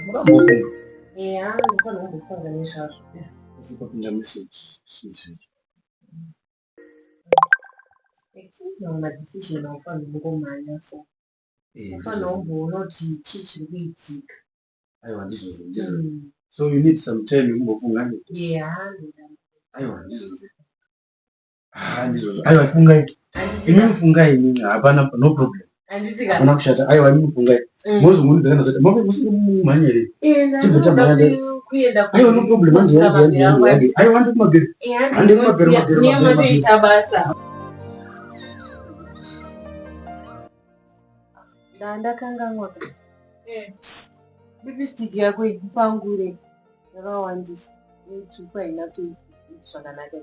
Murambofunga. Eya, ndinofanira kumbofunga nezvazvo. Usipapinda message. Izvi. Mamwe madecision aufanirwi kungomhanya so. Unofanira kumboona kuti chii chiri kuitika. Aiwa ndizvozvo ndizvozvo. So you need some time yekumbofunga ne? Eya, ndoda. Aiwa ndizvozvo. Ah ndizvozvo. Aiwa fungai. Imimi fungai imimi hapana no problem. Handiti ka? Hapana kushata. Aiwa imimi fungai. Mozongonudza kana zvati mabe musingomhanya here? Eh, Chibva ndakuda chamhanya ndani. kuenda Aiwa no problem handi handi handi handi handi. Aiwa handi kumabhero. Handi kumabhero mabhero mabhero mabhero. Matoita basa. Ndandakanganwa ka. Lipstick yako iyi mupangure yakawandisa. Itsvuku hainatsoiti zvakanaka.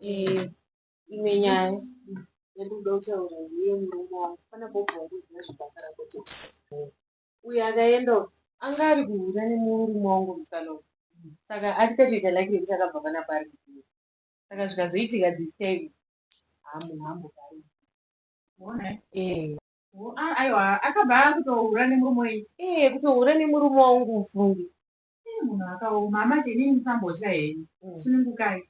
Eh, imwe nyaya yandinoda kutaura ndeyemurume wangu. Pana Bob wangu zvebasa rako chete. Uyu akaenda uyu anga ari kuhura nemurume wangu musikana uyu. Saka achikatoita lucky yekuti akabva panapa ari kuhura. Saka zvikazoitika this time haa munhu ambogari. Eh. Aiwa akabva akutohura nemurume wenyu. Eh, kutohura nemurume wangu ufunge. Eh, munhu akaoma manje inini musambotya henyu. Sunungukai.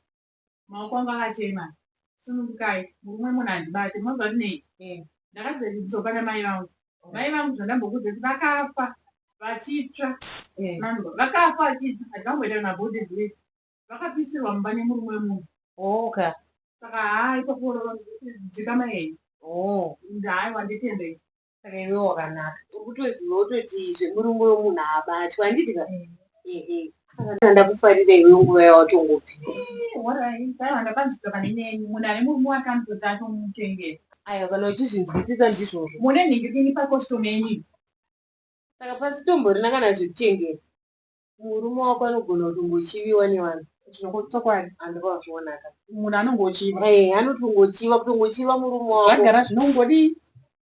Maoko angu akachena. Sunungukai. Murume munhu handibate. Munoziva kuti nei? Eh. Ndakadzidziswa pana mai vangu. Mai vangu zvandambokuudza kuti vakafa vachitsva. Eh. Manzwa vakafa vachitsva. Handingamboita kana body bliss. Vakapisirwa mumba nemurume wemunhu. Okay. Saka haa ipapo dzikama henyu. Oh. Haiwa nditendei. Saka iwe wakanaka. Uri kutoziva wototi zvemurume wemunhu haabatwi handiti ka? Ehe. Saka ndakufarira iwe nguva yawatongopinda. Alright, aiwa ndapanzwisa pane nyenyu. Munhu ane murume wake anototi atomuchengeta. Aiwa kana uchizvinzwisisa ndizvozvo. Mune nhingirikini pacostume yenyu. Saka pasitomborina kana zvekuchengeta. Murume wako anogona kutongochiviwa nevanhu. Chokwadi. Handikazviona ka. Munhu anongochiva. Eh, anotongochiva kutongochiva murume wako. Zvagara zvinongodii?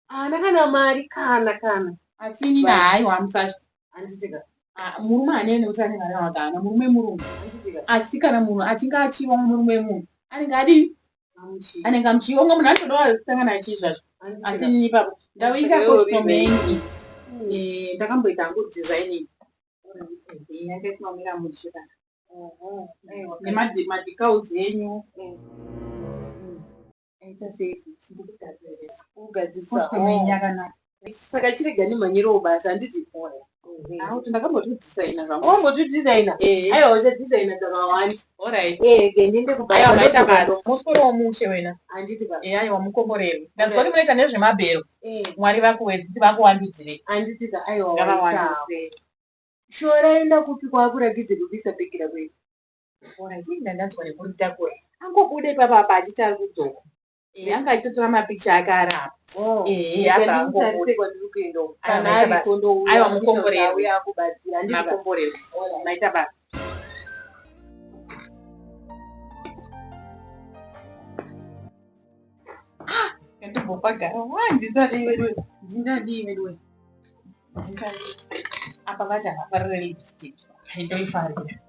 Haana kana mari kana kana. Asi inini haiwa musasha. Handiti ka. Ah, murume hanei nekuti ane mari kana kuti haana. Murume murume. Handiti ka. Asi kana munhu achinge achiva murume wemunhu anenge adii? Amuchivi. Anenge amuchiva. Umwe munhu anotodawo kusangana achizvazvo. Handiti Asi ka. inini ipapo ndavinga Saka iwe uri costume ready. yenyu. Eh, ndakamboita hangu designing. Eh, yanga isina kumira mushe kana. Oho. Aiwa. Nemadhikauzi enyu. Mm. Aita sei kuti ndikugadzirisa. Kugadzirisa. Costume yenyu Oh. yakanaka. Saka chirega nemhanyirowo basa handiti? Ah, kuti ndakambotodhisaina zvangu. Wambotodhisaina? Eh. Aiwa uchadhisaina dzakawanda. Alright. Eh, ke ndiende kubasa. Aiwa maita basa. Muswero womushe wena. Handiti ka. Eh, aiwa mukomborerwe. Ndanzwa kuti munoita nezvemabhero. Eh. Mwari vakuwedzi vakuwandudzire. Handiti ka. Aiwa waita. Ngavawandudzire. Shora enda kupi kwaakurakidze kubisa bhegi rako iri? Alright, ini ndanzwa nekuritakura. Angobuda ipapa apa achiti ari kudzoka. Eh, anga achitotora mapicha ake ari apa. Oh. Eh, apa angobuda. Nditarise kwandiri kuenda uku. Aiwa, Kana maita basa. ariko ndouya. Aiwa, mukomborerwe. Auya akubatsira. Handiti ka. Makomborerwe. Alright. Maita basa. Ndombopagara. Wah, ndingadii wedu. Ndingadii wedu. Ndingadii. Apa vati havafarire lipstick. Haindoifarira.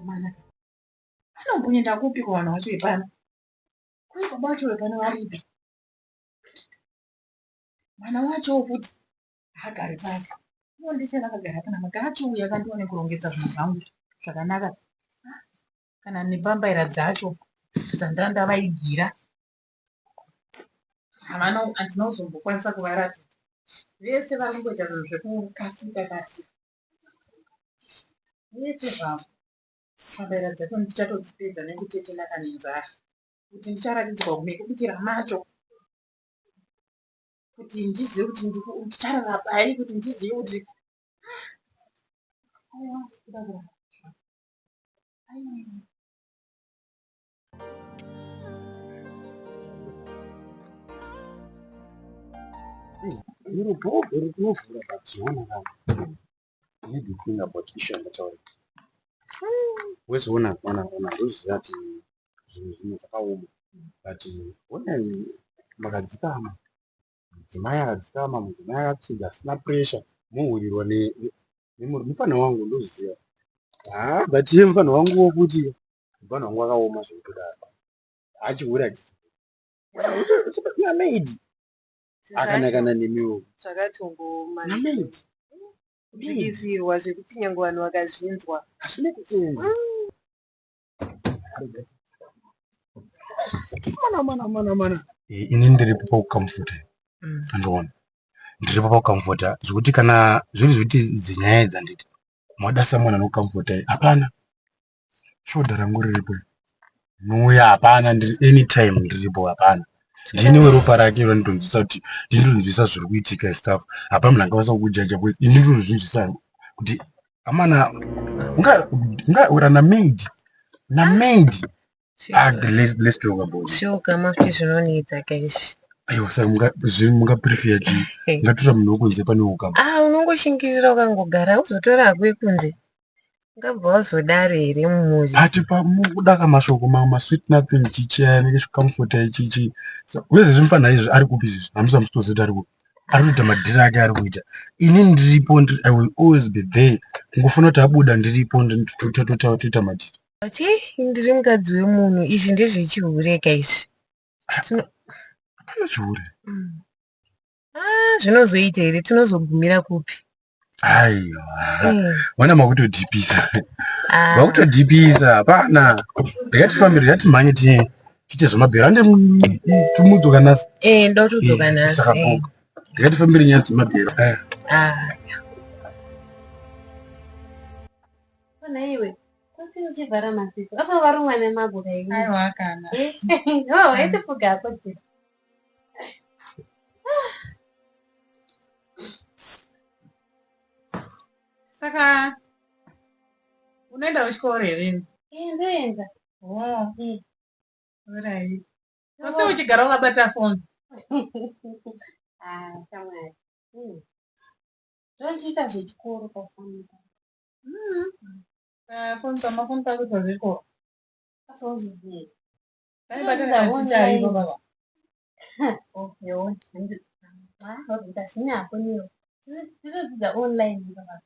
Mana. Anomboenda kupi kuvanhu vacho ipano? Kuri baba vacho vepano varipi? Mwana wacho futi haagari pasi. Unondisiya vakagara pana makachiuya akandione kurongedza zvinhu zvangu zvakanaka. Kana nembambaira dzacho dzandandavaigira. Havana handina kuzombokwanisa kuvaratidza. Vese vari kungoita zvinhu zvekukasika kasika. Vese zvavo. Mbambaira dzacho ndichatodzipedza nekutetena kana nenzara. Kuti ndicharatidzwa mekubikira macho. Kuti ndizive kuti ndicharara pai kuti ndizive kuti aiwa kuda kurara. Aiwa. Iro bhobho rinovhura but zviona kana. You need to think about issue yandataura. Wezoona ona ona ndoziva kuti zvinhu zvimwe zvakaoma but ona makadzikama mudzimai akadzikama mudzimai akatsiga asina pressure mohurirwa nemurume mufana wangu ndoziva haa but iye mufana wanguwo futi mufana wangu akaoma zvekutodaro achihura achi maid. Akanakana nemiwo. Zvakatongooma. Namaid. Kudzikisirwa zvekuti nyange vanhu vakazvinzwa. Hazvina kusenza. Mana mana mana mana. Ini ndiripo pakukamfuta. Andiona. Ndiripo pakukamfuta zvekuti kana zviri zvekuti dzinyaya idzi handiti. Mwada someone anokukamfuta hapana. Shoulder rangu riripo. Nouya hapana ndiri anytime ndiripo hapana. Ndini weropa rake randinonzwisa kuti ndinonzwisa zviri kuitika and stuff. Hapana munhu angakwanisa kukujaja because ini ndinozvinzwisa kuti amana unga unga ura na maid na maid. Ah, let's talk about it. Zviugama futi zvinonetsa ka izvi. Aiwa saka munga zvi munga prefer chii? Ngatora munhu wekunze pane ukama. Ah, unongoshingirira ukangogara uzotora hako wekunze. Ungabva wazodaro here mumhuri? But pamudaka mashoko ma ma sweet nothing chichi aya anenge chikamfota ichichi. Uyezve zvimufana izvi ari kupi izvi? Hamusi hamusitoziva kuti ari kupi. Ari kuita madhiri ake ari kuita. Ini ndiripo ndiri, I will always be there. Kungofuna kuti abuda ndiripo toita madhiri. But ndiri mukadzi wemunhu izvi ndezvechihure ka izvi. Hapana chihure. Ah, zvinozoita here tinozogumira kupi? Aiwa. Wana makutodhipisa. Ah. Makutodhipisa hapana. Ndikatifambire ngatimhanye tiye tiite zvemabhero. Ande tumudzoka nhasi. Eh, ndotodzoka nhasi. Eh. Ndikatifambire nyaya dzemabhero. Eh. Ah. Kona iwe. Kusi uchivhara maziso. Afa warumwa nemago kaiwe. Aiwa kana. Oh, waitifuga hako chii. Saka unoenda kuchikoro here? Eh, ndoenda. Oh. Eh. Alright. Asi uchigara wakabata foni? Ah, shamwari. Ndondiita zvechikoro pafoni. Pafoni pamafoni pakuitwa zvechikoro. Asozviziva. Tinodzidza online baba.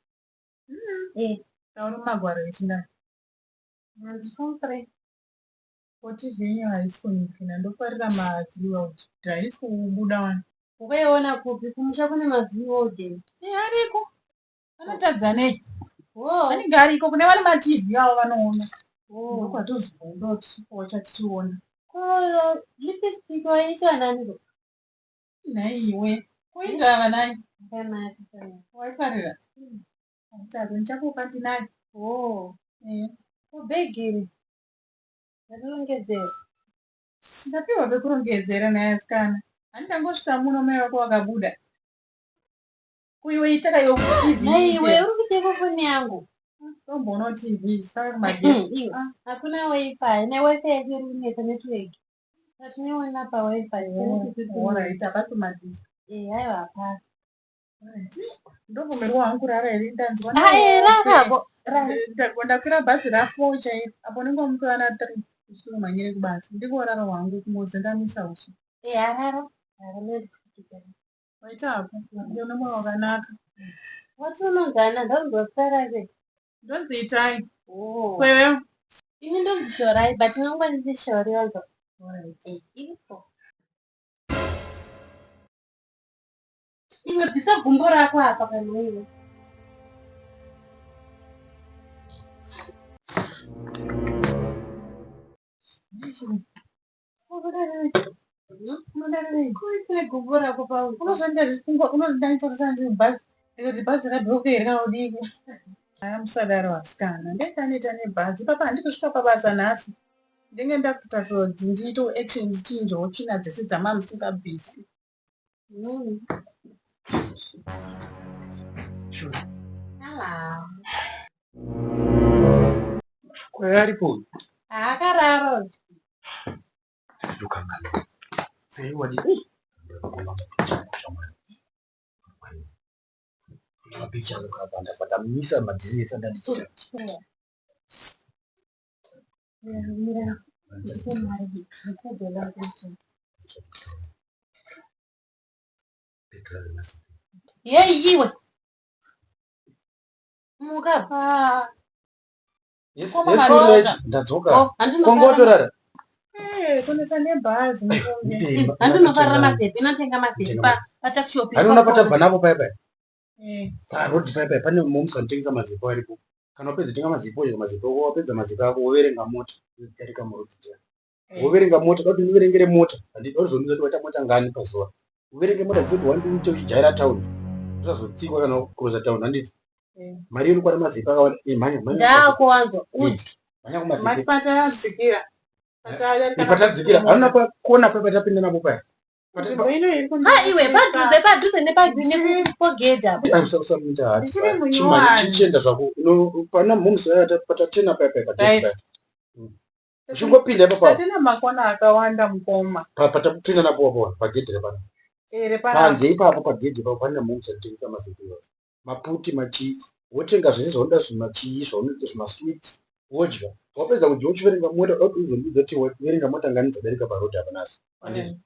Eh. Taura magwaro echindau. Hanzi form 3. Ko TV yenyu haisi kunikina ndofarira maZeeWorld kuti haisi kubuda wani. Ukaiona kupi kumusha kune maZeeWorld here? Eh ariko. Anotadza nei? Oh. Anenge ariko kune vane maTV avo vanoona. Oh. Ndokwatozoenda tichipocha tichiona. Ko lipstick waiswa nani ko? Nhaiwe. Kuindava nhai? Yakanaka chana. Waifarira? Handitadze ndichakupa ndinayo. Oh. Eh. Ko bhegi iri? Rakurongedzera. Ndapiwa pekurongedzera nhai asikana. Handitangosvika muno mai vako vakabuda. Kuiwe itaka iwe TV. Nhaiwe uri kuitei kufoni yangu? Tomboona TV saka kumagetsi. Iwe hakuna wifi newifi yacho iri kunetsa network. Patinoiona pawifi. Alright, hapasi magetsi. Eh, aiwa hapana. Ndobvumirwa hangu kurara here ndanzwa. Ah, eh, rara ko. Rara. Ndakwira bhazi ra4 chairo apo ndinge wamuka na 3 ndichitomhanyire kubasa. Ndingorara hangu kungozendamisa uso. Eh, arara. Rara nekuti. Waita hako. Une moyo wakanaka. Wati unonzana ndonzwa zita rake. Ndonzi Itai. Oh. Kwewe. Ini ndonzi Shorai but unongonditi Shori wanzwa. Alright. Eh, iripo. Iwe bvisa gumbo rako apa kana iwe. Kuisire gumbo rako pauri. Unozonditarisa ndiri mubhazi ndikati bhazi rabhuruka here kana kudii? Aya musadaro asikana ndekaneta nebhazi ipapa handi kusvika pabasa nhasi ndenge ndakuita sodzi ndiitewo action ndichinjewo tsvina dzese dzamamusingabvisi. Kwaye aripo uyu. Akarara. Ndokangana. Sei wadi? Mapicha angu apa ndabva ndamisa madhiri ese andandichita. Mira, ndipe mari, ndipe dola kuti. Yeyi iwe. Muka. Yes, Koma yes, madzoka. ndadzoka. Oh, handinokarara. Kongotorara. Kunoisa nebhazi mufunge. Handinofarira mazepi, inotenga mazepi patuckshop. Handiona patabva napo paya paya. Paroad paya paya pane moms vanotengesa mazepi aripo. Kana wapedza kutenga mazepi wodya mazepi ako, wapedza mazepi ako woverenga mota yodarika muroad dziya. Woverenga mota, da kuti ndiverengere mota. Handidi uzondiudza kuti waita mota ngani pazuva. Uverenge mota dzekuti wandi uite uchijaira town. Usazotsikwa kana kucrossa town handiti. Mari inokwana mazepi akawanda. Mhanya mhanya. Ndakuwanzwa udye. Mhanya kumazepi. Mati patadzikira. Patadzikira. Hauna pakona paya patapinda napo paya. Ha iwe padhuze padhuze nepagedhi apo. Usamuita hati. Chimhanya chichienda zvako. Pana moms vaya patatena paya paya pagedhi paya. Uchingopinda ipapo. Hatina makona akawanda mukoma. Patapinda napo apo pagedhi repano. Panze ipapo pagedhi ipapo pane moms anotengesa mazepi iwayo. Maputi machii wotenga zvese zvaunoda zvimachii zvaunoda zvimasweets wodya. Wapedza kudya uchiverenga mota uda kuti uzondiudza kuti waverenga mota ngani dzadarika paroad apa nhasi. Handiti?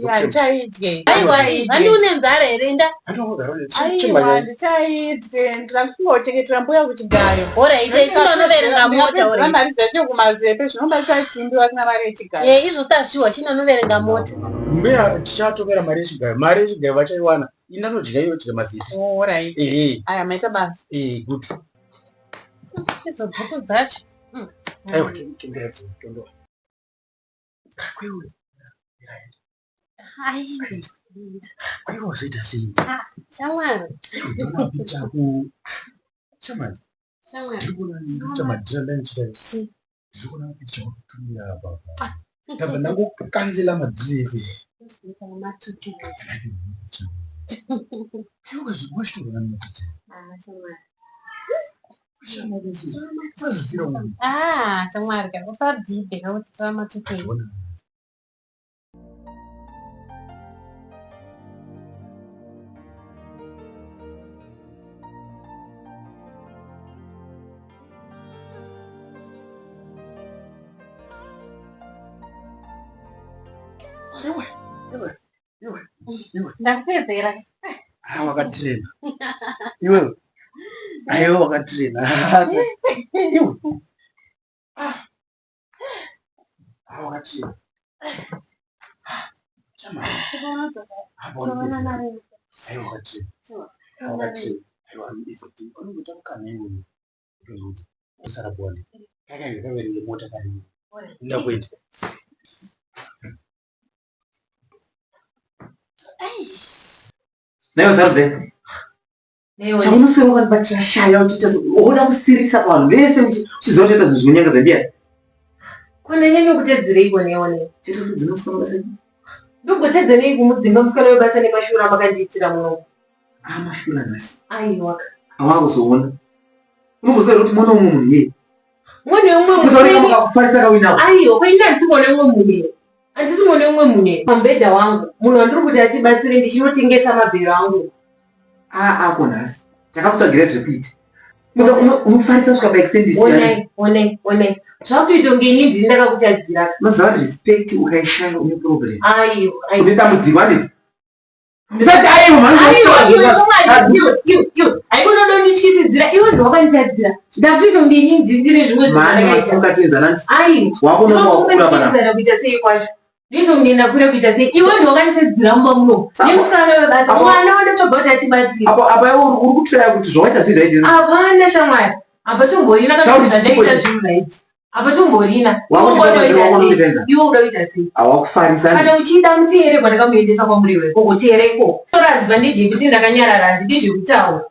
Handichaidye. Aiwa handi une nzara here inda. Aiwa handichaidye ndakungochengetera mbuya kuchigayo. Alright chinonoverenga mota alright. Mari dzacho kumazepe zvinobatisa chimbi vasina mari yechigayo. Eh izvo tasviwa chinonoverenga mota. Mbuya tichatovera mari yechigayo. Mari yechigayo vachaiwana. Indanodya iyo dya mazepe. Alright. Eh. Aya maita basa. Eh good. Idzo bhutsu dzacho. Aiwa tengera dzinotondoa. Kwaiwa wazoita sei? Shamwari. Shamwari. Shamwari. Ndiri kuona ndikuita madhira ndandichiita. Ndiri kuona mapikicha akutumira apa. Ndabva ndangokanzela madhira ese. Iwe wazvitorwa nemapikicha. Shamwari. Wazvizira uyu. Ah, shamwari ka usadhibhe ka kuti tava matukei. Iwe, iwe, iwe, iwe. Ndakupedzera. Ah, wakatirena. Iwe. Aiwa wakatirena. Iwe. Ah. Ah, wakatirena. Chama. Apa wanipedzera. Aiwa wakatirena. Aiwa wakatirena. Aiwa izoti unongoita mukana iwe. Unozoita. Usara bone. Kaka ngakaverenge mota kani. Ndakuita. Nayo Sarudze. Chaunoswera wakandibatira shaya uchiita woda kusirisa pavanhu vese uchiziva kuti zvinhu zvinonyangadza ndiani? Ko ndanyanya kutedzereiko neone? Chete kuti dzinomusana basa chii? Ndogotedza nei kumudzinga musikana webasa nemashura amakandiitira muno? Ah, mashura nhasi. Aiwa. Awakuzoona. Unomboziva here kuti mwana umwe munhu iyeye? Mwana umwe munhu. Kutaurika makakufarisa kawinawo. Aiwa, ko ini handisi mwana umwe munhu here? Handisi mwana umwe munhu here? Pamubhedha wangu, munhu wandiri kuti atibatsire ndichinotengesa mabhero angu. Ah, ako nhasi. Takakutsvagira zvekuita. Unofarisa kusvika paextend isiyana. Onai, onai, onai. Zvakutoita kunge ini ndini ndakakutadzira. Unoziva respect ukaishaya une problem. Aiwa, aiwa. Une dambudziko handiti? Ndisati aiwa mhani. Aiwa, iwe shamwari, iwe, iwe, iwe. Haikona unondityisidzira, iwe ndiwe wakanditadzira. Ndakutoita kunge ini ndini zvimwe zvinhu Mhani zvandakaita. wasimuka tienzana nditi. Aiwa. Wakuona wakura pana. Ndinofunga kuita sei kwacho? Ndinoita kunge ndakwira kuita sei? Iwe ndiwe wakanditadzira mumba muno. Nemusikana webasa. Mwana wandatsvaga kuti atibatsire. Apa apa iwe uri kutraya kuti zvawaita zviri right. Hapana shamwari. Hapatomborina kana kuti zvandaita zviri right. Hapatomborina. Iwe uda kuita sei? Hawakufarisa. Kana uchida muteere kwandakamuendesa kwamuriwe ikoko teere ikoko. Tora advantage yekuti ndakanyarara handidi zvekutaura.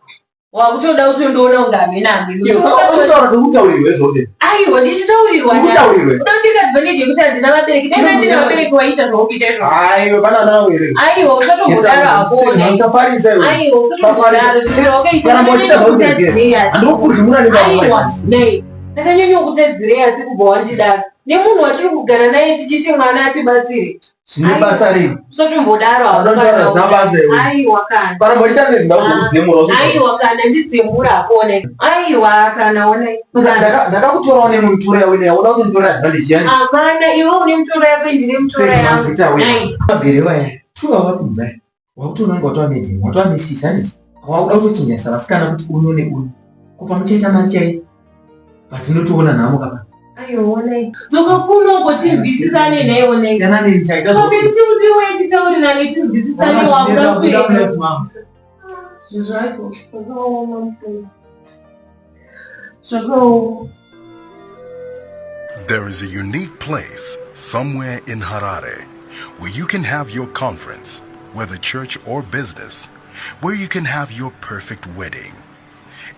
Wakutoda kutondiona kunge hameno hameno. Unotaura sekutaurirwa izvozvo. Aiwa ndichitaurirwa. Ukutaurirwa. Uda kuita advantage yekuti handina vabereki. Dai ndandina vabereki waiita zvaukuita izvozvo. Aiwa pana nawo here. Aiwa usatombodaro hako. Usafarisa iwe. Aiwa usatombodaro zviro wakaita. Kana uchiita zvaukuita. Handikukuzvimura nemba. Aiwa nei. Ndakanyanya kutadzirei asi kubva wandidaro. Nemunhu watiri kugara naye tichiti mwana atibatsire. Zvine basa rei? Usatombodaro hako. Unotaura zvisina basa iwe. Aiwa kana. Kana uchiita nezvinhu zvokudzemura. Aiwa kana ndidzemura hako onai. Aiwa kana onai. Ndakakutorawo nemutoro yako ine yakuda kutonditora advantage yani. Hapana iwe une mutoro yako ndine mutoro yangu. Nai. Mabhere waya. Tuva wapinza. Wakutoona kunge watova medium, watova misisi handiti? Wakuda kutochinjanisa vasikana kuti uno neuno. Ko pamuchaita mari chaiyo? But tinotoona nhamo kapa. Aiwa, dzoka kunoko tinzwisisane nhai onai. Siyana neni chaita Topi tiuye titaurirane tinzwisisane wakuda kuenda. Zvinhu zvacho zvakaoma mufungo. Zvakaoma. There is a unique place somewhere in Harare where you can have your conference, whether church or business, where you can have your perfect wedding.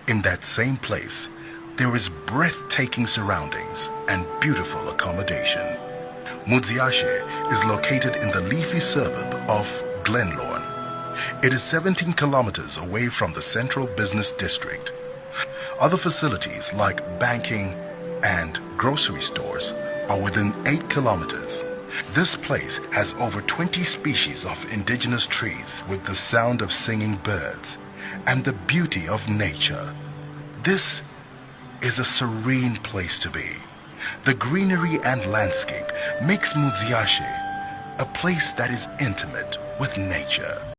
In that same place, there is breathtaking surroundings and beautiful accommodation. Mudziashe is located in the leafy suburb of Glenlorne. It is 17 kilometers away from the central business district. Other facilities like banking and grocery stores are within 8 kilometers. This place has over 20 species of indigenous trees with the sound of singing birds and the beauty of nature. This is a serene place to be. The greenery and landscape makes Mudziashe a place that is intimate with nature.